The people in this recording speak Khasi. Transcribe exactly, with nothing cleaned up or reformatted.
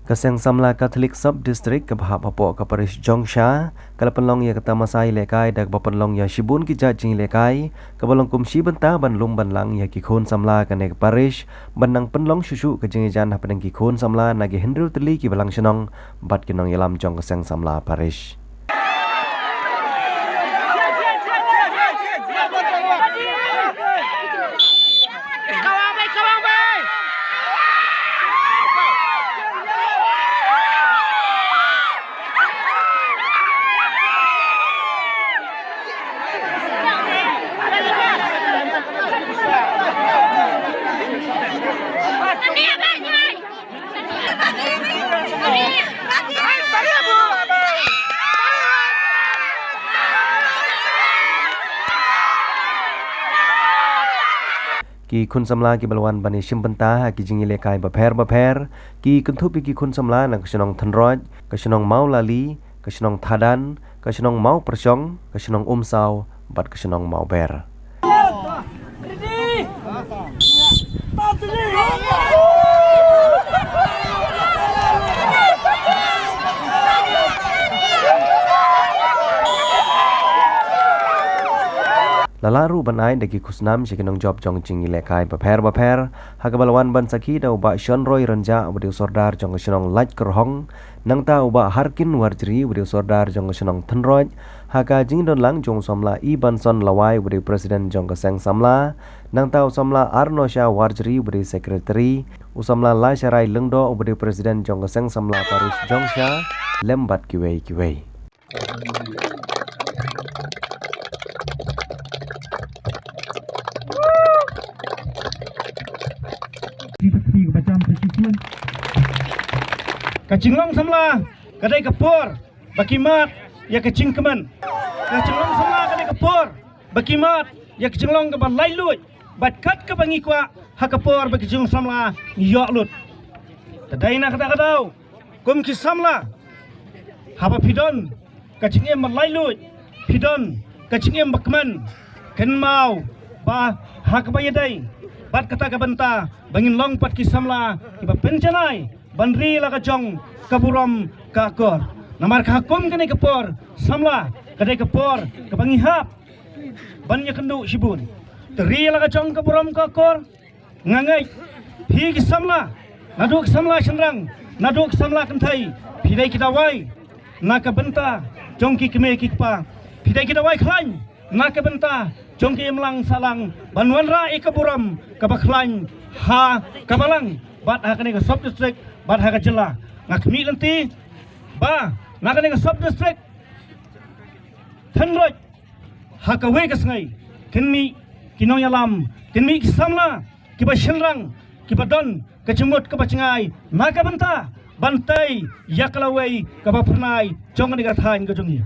Ka Seng Samla Catholic Sub District kaba hap hapoh ka Parish Jongsha ka la pynlong ïa ka tamasa ïalehkai da kaba pynlong ïa shibun ki jait jingïalehkai kaba long kum shi bynta ban lum ban lang ïa ki khun samla kane ka Parish ban nang pynlong shuh shuh ka jingïajan hapdeng ki khun samla na ki hynriew tylli ki balang shnong bad ki nongïalam jong ka Seng Samla Parish. Ki khun samla kiba la wan ban ïashim bynta ha ki jingïalehkai bapher bapher ki kynthup ïa ki khun samla na ka shnong Thynroit, ka shnong Mawlali, ka shnong Thadan, ka shnong Mawpyrshong, ka shnong Umsaw bad ka shnong Mawber. La lah ruh ban ai da ki khusnam sha ki nongjop jong jingïalehkai bapher bapher ha kaba la wan ban sakhi da u Bah Shonroi Rynjah uba dei u sordar jong ka shnong Laitkyrhong, nangta u Bah Harkin Warjri uba dei u sordar jong ka shnong Thynroit, ha ka jingdon lang jong u samla I Banson Lawai uba dei u president jong ka Seng Samla, nangta u samla Arnosha Warjri uba dei u secretary, u samla Lasharai Lyngdoh uba dei u president jong ka Seng Samla Parish Jongsha, lem bad kiwei kiwei. Ka jinglong samla ka dei ka por ba ki mad ïa ka jingkmen. Ka jinglong samla ka dei ka por ba ki mad ïa ka jinglong kaba laitluid bad kat kaba ngi kwah ha ka por ba ka jinglong samla ngi ïoh lut. Te dei na kata ka daw kum ki samla, haba phi don ka jingim ba laitluid, phi don ka jingim ba kmen, kynmaw ba ha kaba ïadei bad kata ka bynta ba ngin long pat ki samla kiba pynjanai ban ri la ka jong ka burom ka akor. Namar ka ha kum kane ka por samla ka dei ka por kaba ngi hap ban ïakynduh shibun. Te ri la ka jong ka burom ka akor, nga ngeit phi ki samla, naduh ki samla shynrang naduh ki samla kynthei, phi dei ki dawai na ka bynta jong ki kmie ki kpa, phi dei ki dawai khlaiñ na ka bynta jong ki imlang sahlang ban wanrah ïa ka burom kaba khlaiñ ha ka balang bad ha kane ka sub district bad ha ka jylla. Nga khmih lynti ba na kane ka sub district Thynroit ha kawei ka sngi kin mih ki nongïalam, kin mih ki samla kiba shynrang, kiba don ka jingmut kaba jngai na ka bynta ban tei ïa ka lawei kaba phyrnai jong kane ka thaiñ ka jong ngi.